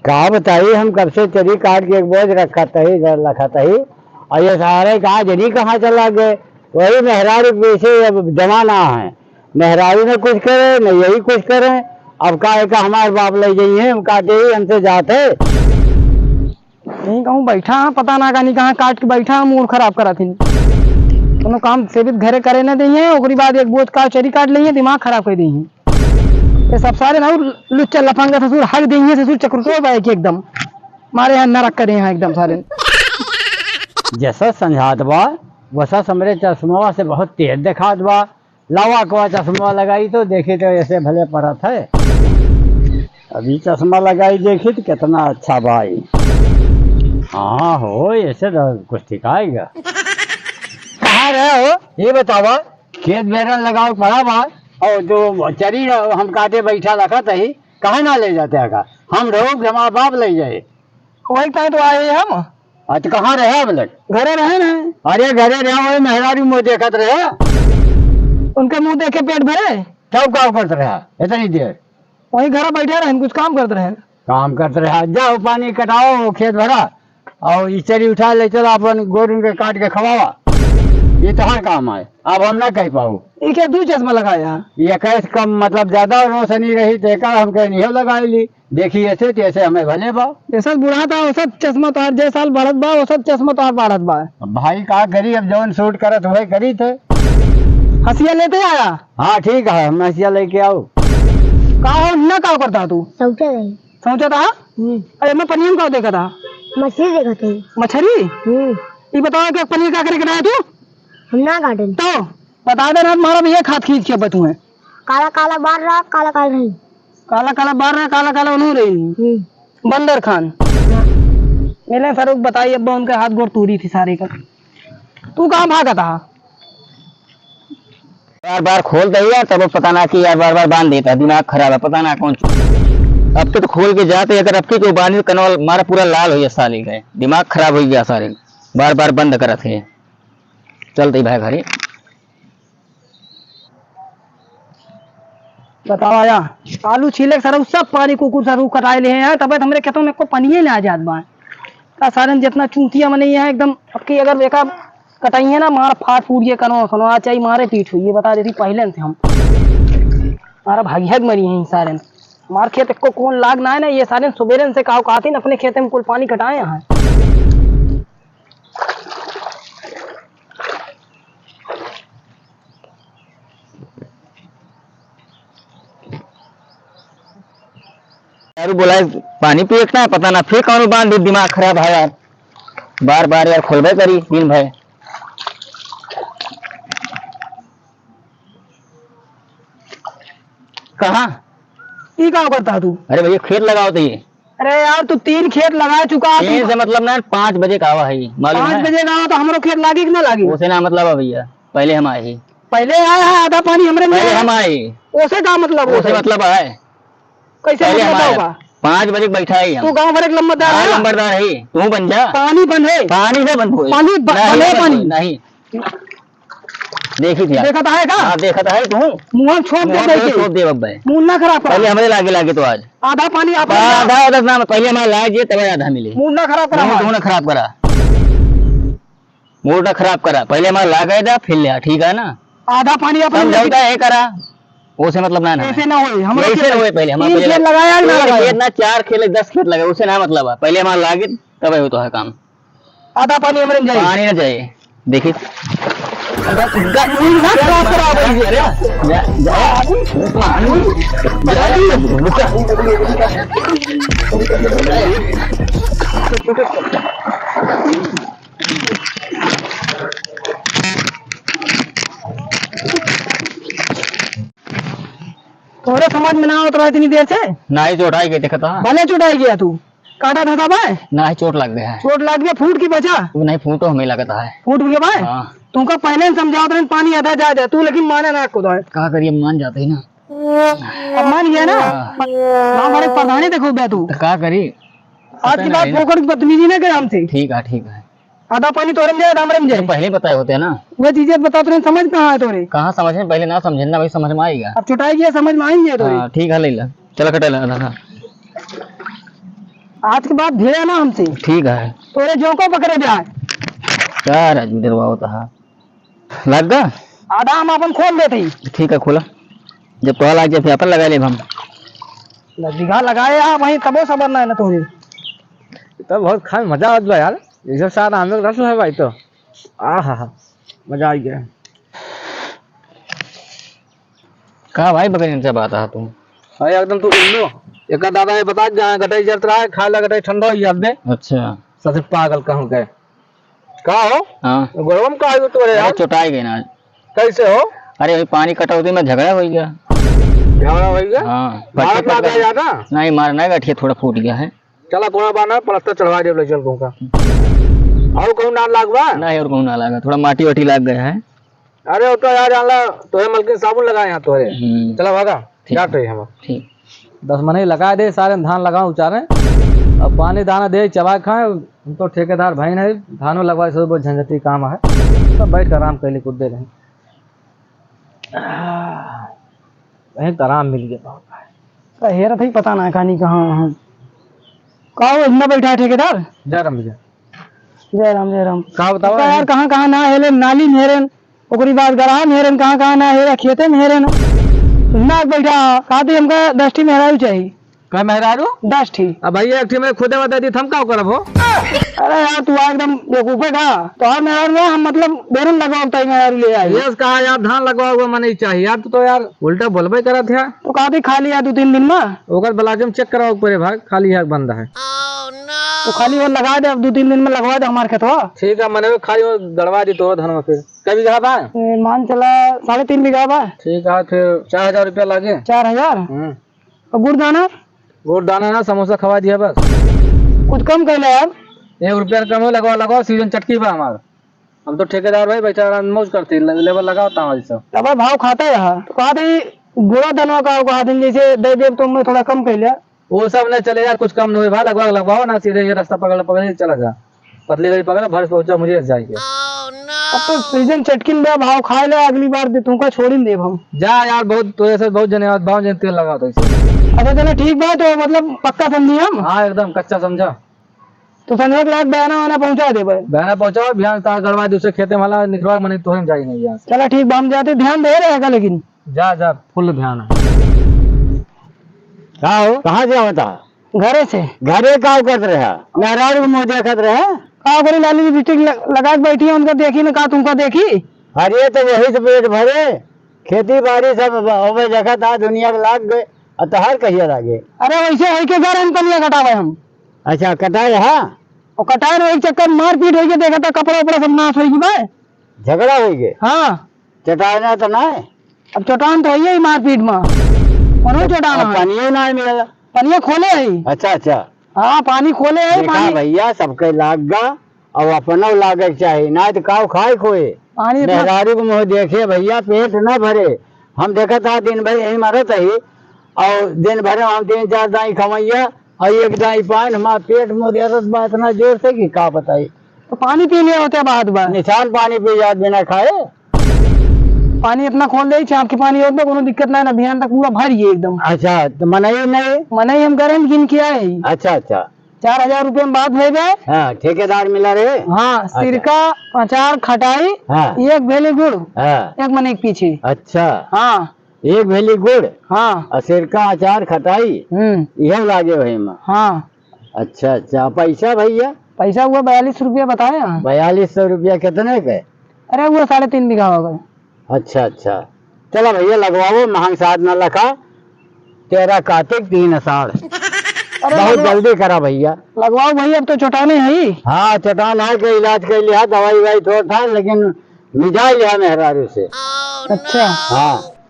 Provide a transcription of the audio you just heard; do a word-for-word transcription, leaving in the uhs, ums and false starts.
का बताई, हम कब से चरी काट के एक बोझ रखत ही, घर रखत ही, और ये सारे का जनी कहाँ चला गए। वही मेहरारू के पीछे अब जमाना है, मेहरारू न कुछ करे, न यही कुछ करे। अब का है का हमारे बाप ले जाइए, हम काटे ही हमसे जात है। यहीं कहूँ बैठा है, पता ना कहीं कहाँ काट के बैठा है, मूड खराब करत ही। कोनो काम से भी घरे करे न देइए, ओकरी बाद एक बोझ का चरी काट लेइए, दिमाग खराब कर देइए। ये सब सारे ना लुच्चा लफंगा ससुर हक देइए, ससुर चक्रटोर बा एक एकदम। मारे यहाँ नरक करे यहाँ एकदम सारे। जैसा संझात बा, वैसा हमरे चश्मवा से बहुत तेज देखात बा। लावा कवा चश्मा लगाई तो देखी तो ऐसे भले परत है। अभी चश्मा लगाई देखी तो कितना अच्छा भाई। हाँ हो, ऐसे तो कुछ ठिकाएगा। कहाँ रहे हो, ये बतावा। खेत बेरन लगाओ पड़ा बा, और जो चरी हम काटे बैठा रखत ही, कहाँ ना ले जाते आगा? हम रहो कि हमारा बाप ले जाए। वही ताई तो आए हम। आज कहाँ रहे अब लग? घरे रहे ना। अरे घरे रहे, वही मेहरारू मुँह देखत रहे। उनके मुँह देखे पेट भरे? तब का करत रहा इतनी देर? वही घर बैठे रहे, कुछ काम करत रहे। काम करत रहा, जाओ पानी कटाओ खेत भरा, और ई चरी उठा ले चलो, अपन गोरू के काट के खवावा। ये तोहार काम है, अब हम ना कह पाऊ। ये क्या दू चश्मा लगाया? ये कैसे कम, मतलब ज्यादा रोशनी रही तो एकर हम कहे नहीं लगा ली। देखी ऐसे तैसे हमें भले बा। जैसा बुढ़ा था, वैसा चश्मा तोहार, जै साल बढ़त बा, वैसा चश्मा तोहार बढ़त बा। अब भाई का करी, अब जौन सूट करत वही करी थे। हंसिया लेते आया? हाँ ठीक है, हम हंसिया लेके आओ। का हो, ना का करता तू? सौंचे रही। सौंचा था? हम्म। अरे मैं पनिया में का देखा था? मछली देखा थे। मछली? हम्म। ये बताओ कि पनिया का करे के रहा तू? हम ना काटे। तो बता दे ना, तुम्हारा भैया खाद खींच के बतू है। काला काला बार रहा, काला काला रही। काला काला बार रहा, काला काला उन्हों रही। हम्म। बंदर खान। हाँ। मिले सर, बताइए, अब उनके हाथ गोड़ तूरी थी सारे का। तू कहाँ भागा था? बार बार खोल दे यार, तब पता ना कि यार बार बार बांध देता है, दिमाग खराब है, पता ना कौन चीज। अब के तो खोल के जाते, अगर अब के जो बांध कनवा मारा पूरा लाल हो गया साले का, दिमाग खराब हो गया सारे, बार बार बंद करत है। चलते ही भाई घरे। बतावा या, आलू छीले के सरऊ सब पानी कुकुर सरऊ कटाए ले हैं यार, तबे तो हमरे खेतों में को पानी ही ना आ जात बा। का सारन जितना चूतिया मने यहाँ एकदम, अब की अगर एका कटाइए ना, मार फाट फूट ये कनो, कनो आ चाही मारे पीट हुई, ये बता देती पहले से हम। मारा भागिया के मरी हैं सारन। मार खेत को कौन लाग ना है ना, ये सारन सुबेरन से काव कहती न अपने खेते में कुल पानी कटाए हैं। दारू बोलाए, पानी पिए के ना, पता ना फिर कौनो बांध दे, दिमाग खराब है यार, बार बार यार खोलबे करी दिन भर। कहाँ? ई का करता तू? अरे भैया, खेत लगाओ तो ये। अरे यार, तू तीन खेत लगा चुका है, तीन तू से मतलब ना, पाँच बजे का आवा है, मालूम पाँच है? बजे का आवा तो हमरो खेत लागी कि ना लागी? उसे ना मतलब है भैया, पहले हम आए ही। पहले आया है, आधा पानी हमरे में पहले आया। हम आए। उसे का मतलब उसे होता है? मतलब है। कैसे पहले मतलब हम आए। होगा? पाँच बजे बैठा है हम। तू गाँव भर एक लंबरदार हाँ, है ना? लंबरदार है, तू बन जा। पानी बंद है। पानी से बंद हो। पानी ब-, नहीं, बंद है बंद पानी। हो, नहीं। देखी थी आप। देखत आहे का? हाँ, देखत आहे तू। मुँह छोप दे मुँह देखे। छोप दे बब्बे। मुँह ना खराब करा। पहले हमरे लागे लागे तो आज। आधा पानी आप आधा, आधा ना, पहले हमारे लाग जे तब आधा मिले। मुँह ना खराब करा मुँह हमार। तू ना खराब करा। मुँह ना खराब करा। पहले हमारे लागे दा, फिर ले आ, ठीक है ना? आधा पानी आप समझौता है करा। ओसे मतलब ना ना। ऐसे ना होए। हम ऐसे ना होए पहले, हमारे तीन पहले खेत लगाया कि ना पहले लगाया? खेत ना, चार खेत, दस खेत लगे, ओसे ना मतलब है। पहले हमारे लागे तब हो तो है काम। आधा पानी हमरे में जाए। पानी ना जाए। देखी। ग-, ग-, ना खराब करा भाई, अरे, जा, जा। तोरे समझ में ना आवत रहा इतनी देर से? नाही, चोटाई गया, देखा था। भले चोटाई गया तू। काटा था बा? नाही, चोट लग गया है। चोट लग गया, फूट की बचा? वो नाही, फूटो हमें लगता है। फूट गया बा? हाँ। तुमका पहले हम समझावत रहे, पानी आधा जा जाए, तू लेकिन माने ना खुदा। का करिए, मान जाते ही ना। अब मान गया ना? हाँ। गाँव भर एक प्रधानी देखो बे तू। तो का करी? आज के बाद फोकट की बदतमीजी ना करे हमसे। ठीक है, ठीक है। आधा पानी तोरे में जाए, आधा हमरे में जाए। तो पहले बताए होते हैं ना। वह चीजें बता तोरे समझ कहाँ है तोरे? कहाँ समझ में? पहले ना समझे ना, वही समझ में आएगा। अब चोटाई गया, समझ में आएंगे तोरे। हाँ, ठीक है, ले ला। चला कटे ला, ला, ला। आज के बाद भिड़े ना हमसे। ठीक है। तोरे जो को पकड़े जाए। का राजू डरवावत हा? लग गा? आधा हम अपन खोल देते ही। ठीक है, खोला। जब कॉल आ जाए, फिर अपन लगा लेब हम। दस बीघा लगाए आप वहीं, तबो सबर ना है ना तोरे। तब बहुत खाए मजा आवत बा यार। ये सब सारा हम लोग रस है भाई तो। आहा हा, मजा आ गया। का भाई बकरी इनसे बात आ तू? अरे एकदम तू उल्लू। एक दादा ये बता, गटई जरत रहा है, खा ला गटई ठंडा हो गया दे। अच्छा। सबसे पागल कहूँ के। का हो? हाँ। गोड़वा में का हो तोरे अरे यार? चोटाई गए ना। कैसे हो? अरे वही पानी कटौती में झगड़ा हो गया। झगड़ा हो गया? हाँ। मारत ना गया ना? नहीं, मार नहीं, गठिया थोड़ा फूट गया है। चला कोना बाना प्लास्टर चढ़वा दे, ले चल कहूँ का। और कहूँ ना लागवा? नहीं, और कहूँ ना लागा, थोड़ा माटी वाटी लाग गया है। अरे वो तो यार जानला, तोहे मलकिन साबुन लगाए यहाँ तोहे। हम्म। चला भागा, ठीक। जात रही हम। ठीक। दस मनई लगा दे, सारे धान लगाओ उचारे। अब पानी दाना दे, चबा खाए। हम तो ठेकेदार भाई नहीं, धानों लगवाए, सब बहुत झंझटी काम है। सब बैठ के आराम कैले कूदे रहे। कहीं तो आराम मिल गया। का हेरत है, पता ना कहानी कहाँ है। का हो, इतना बैठा है ठेकेदार? जय राम भैया। जय राम, जय राम। का बताओ का यार, यार? कहाँ, कहाँ ना हेले, नाली में हेरेन, ओकरी बाद गड़हा में हेरेन, कहाँ, कहाँ ना हेले, खेते में हेरेन। ना बैठा, कहा थी हमका दस ठी मेहरारू चाहिए। का मेहरारू? दस ठी। अब भैया, एक ठी में खुदे बता दी, हम का करब हो? अरे यार, तू एकदम बेवकूफे का। तो और मेहरारू ना, हम मतलब बेरन लगवाओ, ताई मेहरारू ले आई। यस, कहा यार, धान लगवाओ, वो मने चाहिए यार, तू तो यार उल्टा बोलबे करत है। तो कहा थी खाली है दो तीन दिन में। ओकर ब्लाउज में चेक कराओ पूरे भाग, खाली है, बंद है। तो खाली वो लगा दे, अब दो तीन दिन में लगवा दे हमारे खेतवा। ठीक है, मने वो खाली वो गड़वा दी तो धनवा फिर। कै बीघा बा? ए, मान चला साढ़े तीन बीघा बा। ठीक है, फिर चार हजार रुपया लागे। चार हजार? हम्म। और गुड़ दाना? गुड़ दाना ना, समोसा खवा दिया बस। कुछ कम कर ले यार। एक रुपया कम हो, लगवा, लगवा, सीजन चटकी बा हमार। हम तो ठेकेदार भाई, बेचारा मौज करते, ले-, लेबर लगाओ ता हमारी सब। तब भाव खाता है, तो कहा दे गुड़ा धनवा का, कहा दिन जैसे दे दे, तो मैं थोड़ा कम कर लिया। वो सब नहीं चले यार, कुछ कम नहीं भाई, लगवा लगवाओ ना, सीधे ये रास्ता पकड़, पकड़ के चला जा, पतली गली पकड़, भर पहुंचा मुझे जाएंगे। अब तो सीजन चटकिन बा, भाव खाए ले, अगली बार दे तुमका छोड़ी देब हम। जा यार, बहुत तो ऐसे बहुत जने आवत, भाव जने तेल लगाओ तो ऐसे। अच्छा चलो ठीक बा, तो मतलब पक्का समझी हम? हाँ एकदम कच्चा समझा। तो संजय के लायक बयाना वाना पहुंचा देबे। बयाना पहुंचाओ, बिहान तार गड़वा दूसरे खेते वाला निकलवा मने तोहरे में जाई नहीं यहाँ से। चला ठीक बा, हम जाते, ध्यान दे रहेगा लेकिन। जा, जा, फुल ध्यान है। का हो? कहाँ से आवता? घरे से। घरे का करत रहा? मेहरारू के मुँह देखत रहा? का करी, लाली लिपस्टिक ल-, लगा के बैठी है, उनका देखी न का तुमका देखी? अरे तो वही से पेट भरे, खेती बाड़ी सब होवे देखत आ, दुनिया के लाग गए, आ तहार कहिया लागे? अरे वैसे होई के घर हम पनिया कटावे हम। अच्छा, कटाए हा? और कटाए रहे, एक चक्कर मारपीट होई के देखा था, कपड़ा उपड़ा सब नाश होई के बा। झगड़ा होई के? हाँ। चटाना तो ना है। अब चटान तो है ही मारपीट में। कौनो चटान अब है? पानियो ना मिलेगा। पानिया खोले है। अच्छा, अच्छा। हाँ, पानी खोले है, देखा पानी। भैया, सबके लाग गा, अब अपनो लागे के चाही, ना तो काव खाए खोए। पानी इतना मेहरारू के मुँह देखे भैया, पेट न भरे। हम देखत हा दिन भर यही मरत ही, और दिन भर हम तीन चार दाई खवैया, और एक दाई पान, हमार पेट मुँह दर्द बा इतना जोर से कि का बताई। तो पानी पी लिया होते बात बा। निशान पानी पी जात बिना खाए। पानी इतना खोल दे, चाप के पानी होत बा, कोनो दिक्कत ना है, ना बिहान तक पूरा भर गए एकदम। अच्छा, तो मनई नहीं? मनई हम करें, गिन के आए। अच्छा, अच्छा। चार हजार रुपये में बात भई बा। हाँ, ठेकेदार मिला रहे? हाँ, अच्छा। सिरका, अचार, खटाई, हाँ। एक भेली गुड़, हाँ। एक मनई के पीछे। अच्छा। हाँ। एक भेली गुड़? हाँ। और सिरका, अचार, खटाई? हम्म। इहे लागे वही में? हाँ। अच्छा, अच्छा। पैसा भैया? पैसा हुआ बयालीस रुपया बताए हैं। बयालीस सौ रुपया कितने के? अरे, वो साढ़े तीन बीघा हो गए। अच्छा, अच्छा। चला भैया, लगवाओ, महंग साथ न लखा। तेरह कातिक तीन आषाढ़। अरे बहुत लगवा-, जल्दी करा भैया। लगवाओ भैया, अब तो चोटाने है ही। हाँ, चोटान है के इलाज कर लिया, दवाई ववाई थोड़ा था, लेकिन मिजाज लिया मेहरारू से। अच्छा। हाँ।